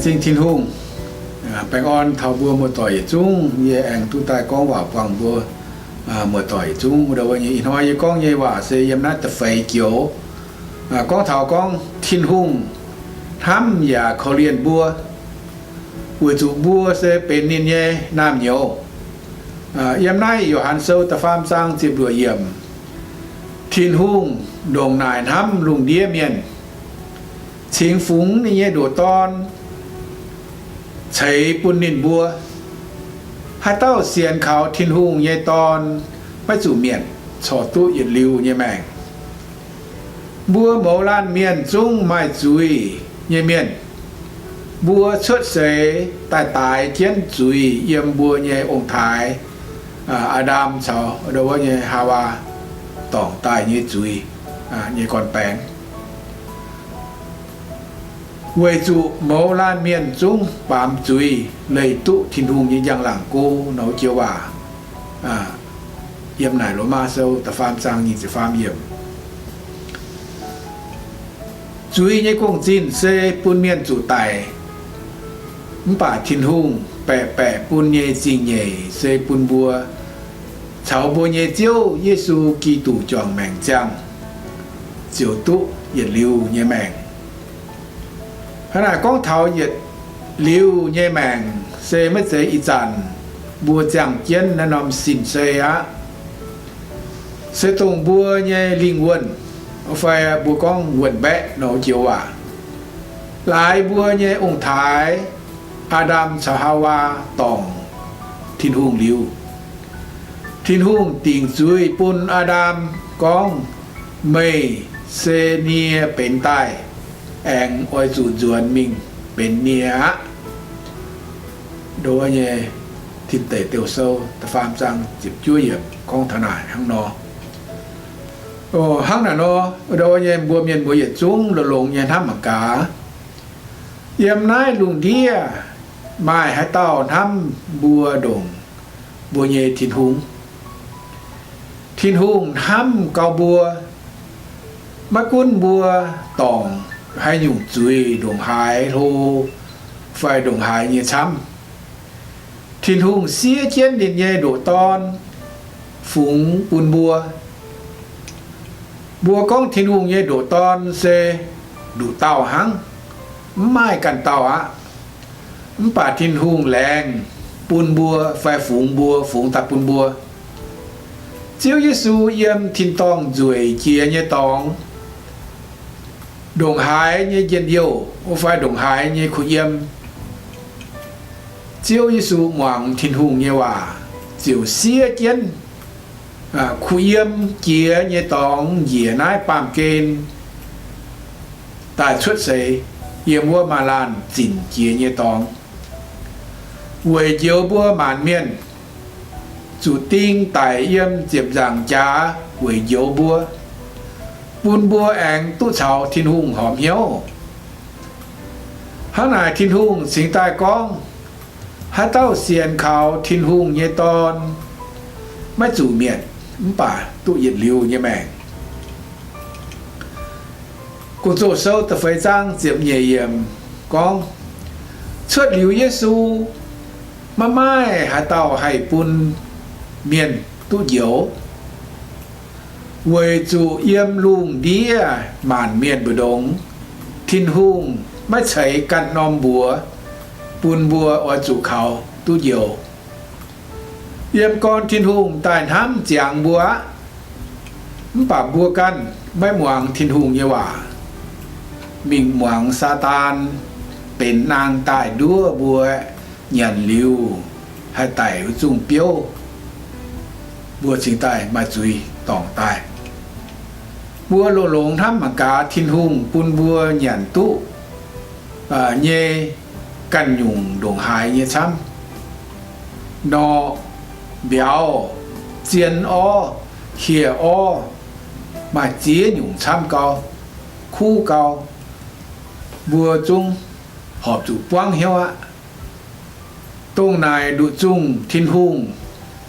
Laengz zingh Tin-Hungh, baengh orn taux mbuo muoz-doic yietc zungv. Yie aengx duqv daaih gorngv waac buangh mbuo muoz-doic yietc zungv. Ih hnoi yie gorngv nyei waac se yiem naaiv da'feix joux, gorngv taux gorngv Tin-Hungh hnamv yaac korv-lienh mbuo, weic zuqc mbuo se benx ninh nyei naamh nyouz. Yiem naaiv Yo^han Sou da'faam zaang ziepc luoqc yiemc, Tin-Hungh ndongc naaic hnamv lungh ndiev mienh, cingx fungx ninh nyei ndoqc Dorn ceix bun ninh mbuo. Haaix dauh sienx kaux Tin-Hungh nyei Dorn maiv zuqc mietc, corc duqv yietc liuz nyei maengc. Mbuo mouz laanh mienh zungv maaih zuiz nyei mienh. Mbuo cuotv seix daaih daix jienv zuiz yiem mbuo nyei ong-taaix, Aa^ndam caux wuov nyei Haawaa, dorngc daaih nyei zuiz nyei gorn-baengx. Weic zuqc mouz laanh mienh zungv baamz zuiz leih duqv Tin-Hungh nyei njang-laangc go, nor joux waac yiem naaic Lomaa Sou da'faam zaang nyic ziepc faam yiemc. Zuiz nyei gong-zinh se bun mienh zuqc daic, mv baac Tin-Hungh baeqc baeqc bun nyei zingh nyeic se bun mbuo caux mbuo nyei Ziouv Yesu Giduc juangc maengc ziangh, ziouc duqv yietc liuz nyei maengc. Hnangv naaic gorngv taux yietc liuz nyei maengc se maiv zeiz ih zanc mbuo ziangh jienv naaiv norm sin-sei aqv. Se dongh mbuo nyei lingh wuonh, fai mbuo gorngv wuonh mbaeqc nor joux waac, laaix mbuo nyei ong-taaix, Aa^ndam caux Haawaa, dorngc Tin-Hungh liuz. Tin-Hungh dingc zuiz bun Aa^ndam gorngv, Meih se nie benx daaih, aengx oix zuqc nzuonx mingh benx nie aqv. Ndo nyei Tin Deic Douh Sou da'faam zaang ziepc juov yiemc gorngv taux naaic hnangv nor. Hnangv naaic nor, ndo nyei mbuo mienh mbuo yietc zungv longx-longx nyei hnamv mangc gaax, yiem naaiv lungh ndiev maaih haaix dauh hnamv mbuo ndongc mbuo nyei Tin-Hungh? Tin-Hungh hnamv gau mbuo. Maiv gunv mbuo dorngc haaix nyungc zuiz, ndongc haaix hlo, fai ndongc haaix nyei camv, Tin-Hungh siev jienv ninh nyei ndoqc Dorn fungx bun mbuo. Mbuo gorngv Tin-Hungh nyei ndoqc Dorn se nduqc dauh hnangv, mv maaih ganh dauh aqv. Mv baac Tin-Hungh laengz bun mbuo fai fungx mbuo, fungx daaih bun mbuo. Ziouv Yesu yiem tin-dorngh nzueic jiex nyei dorngx, ndongc haaix nyei njien-youh fai ndongc haaix nyei kuh yiem, Ziouv Yesu muangx Tin-Hungh nyei waac ziouc siev jienv kuh yiem jiex nyei dorngx njiec naaiv baamh gen daaih cuotv seix yiem wuov maaih laanh zinc jiex nyei dorngx, weic njoux mbuo maanc mienh, zuqc ding daic yiem ziepc nzaangc jaax weic njoux mbuo, bun mbuo aengx duqv caux Tin-Hungh horpc hnyouv. Hnangv naaic Tin-Hungh cingx daaih gorngv, haaix dauh sienx kaux Tin-Hungh nyei Dorn maiv zuqc mietc, mv baac duqv yietc liuz nyei maengc. Gong-Zoh Sou da'feix zaang ziepc nyeic yiemc gorngv, cuotv liuz Yesu, maiv maaih haaix dauh haih bun mienh duqv njoux, weic zuqc yiem lungh ndiev maanc mienh mbu'ndongx, Tin-Hungh maiv ceix ganh norm mbuox bun mbuo oix zuqc kaux duqv njoux. Yiem gorn Tin-Hungh daaih hnamv ziangx mbuo aqv. Mv baac mbuo ganh maiv muangx Tin-Hungh nyei waac, mingh muangx Saadaan benx naang daaih nduov mbuo, nyanc liuz haih daic wuov zungh biouv, mbuo cingx daaih maaih zuiz dorngc daaih. Mbuo longx-longx hnamv mangc gaax Tin-Hungh bun mbuo nyanc duqv nyei ganh nyungc ndongc haaix nyei camv, norqc, mbiauz, zien orv, hieh orv, maaih ziex nyungc camv gau, kuv gau, mbuo zungv horpc zuqc buangv hnyouv aqv. Dongh naaic nduqc zungh Tin-Hungh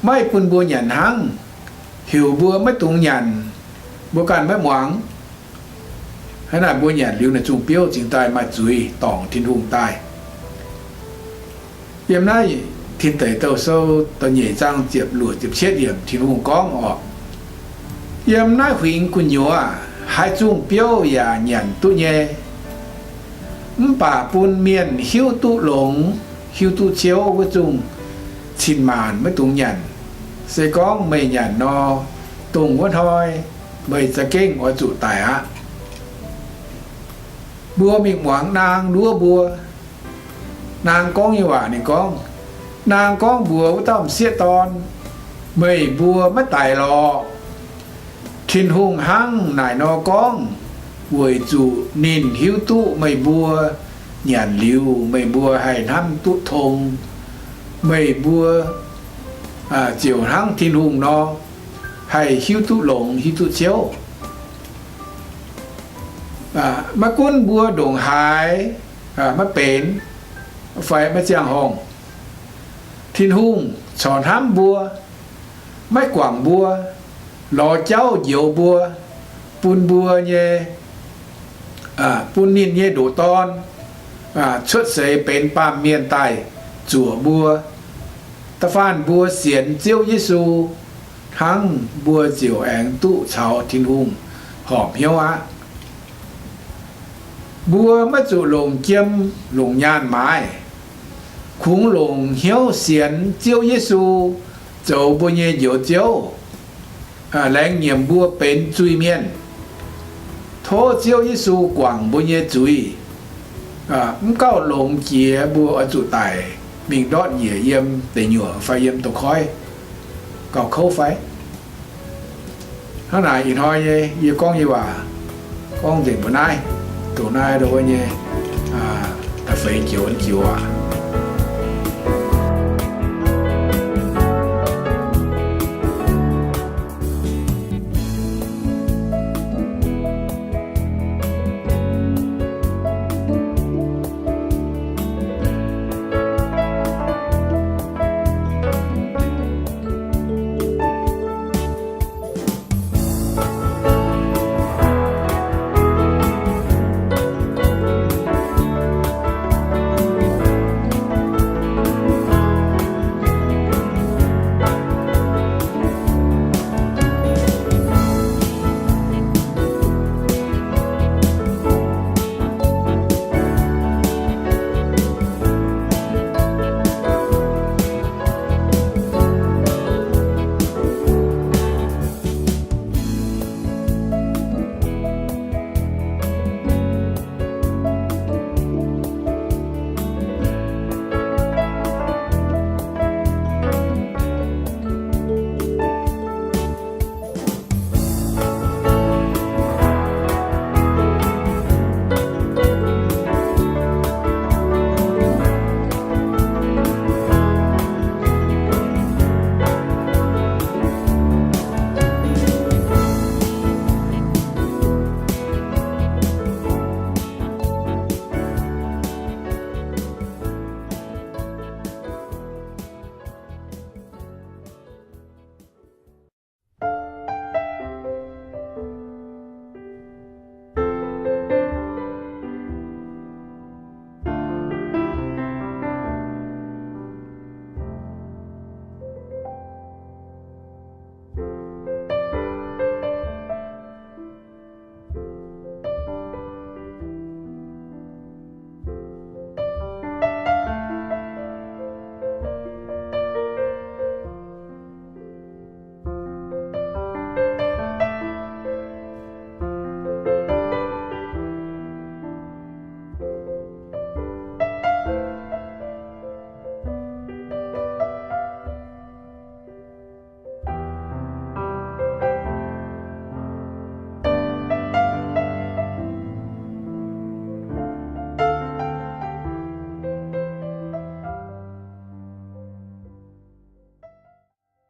maiv bun mbuo nyanc hnangv, heuc mbuo maiv dungx nyanc, mbuo ganh maiv muangx. Hnangv naaic mbuo nyanc liuz naaic zungh biouv cingx daaih maaih zuiz dorngc Tin-Hungh daaih. Yiem naaiv Tin Deic Douh Sou da'nyeic zaang ziepc luoqc ziepc cietv yiemc Tin-Hungh gorngv orqc, yiem naaiv huingx gu'nyuoz haaix zungh biouv yaac nyanc duqv nyei. Mv baac bun mienh hiuv duqv longx, hiuv duqv ciouv wuov zungh cin-maanc maiv dungx nyanc. Se gorngv meih nyanc nor, dongh wuov hnoi meih za'gengh oix zuqc daic aqv. Mbuo mingh muangx naang nduov mbuo. Naang gorngv nyei waac ninh gorngv, naang gorngv mbuox wuov dauh m'sieqv dorn, meih mbuo maiv daic lorqc. Tin-Hungh hnangv naaic nor gorngv weic zuqc ninh hiuv duqv meih mbuo nyanc liuz meih mbuo haih hnamv duqv tong. Meih mbuo ziouc hnangv Tin-Hungh nor, haih hiuv duqv longx hiuv duqv ciouv. Maiv gunv mbuo ndongc haaix maiv benx fai maiv ziangh horngh, Tin-Hungh corc hnamv mbuo, maiv guangc mbuo, lorz jauv njoux mbuo, bun mbuo nyei, bun ninh nyei ndoqc Dorn cuotv seix benx baamh mienh daaih zuoqc mbuo. Da'faanh mbuo sienx Ziouv Yesu hnangv, mbuo ziouc aengx duqv caux Tin-Hungh horpc hnyouv aqv. Mbuo maiv zuqc longc jiem longc nyaanh maaiz. Kungx longc hnyouv sienx Ziouv Yesu zoux mbuo nyei Njoux Ziouv, laengz nyiemc mbuo benx zuiz-mienh. Tov Ziouv Yesu guangc mbuo nyei zuiz, mv gauh longx jiex mbuo oix zuqc daic mingh ndortv njiec yiem deic nyuoqc fai yiem douz-koiv gauh kouv fai. Hnangv naaic ih hnoi nyei yie gorngv nyei waac gorngv nzengc mbuo naaiv, doqc naaiv ndo wuov nyei da'feix joux joux aqv.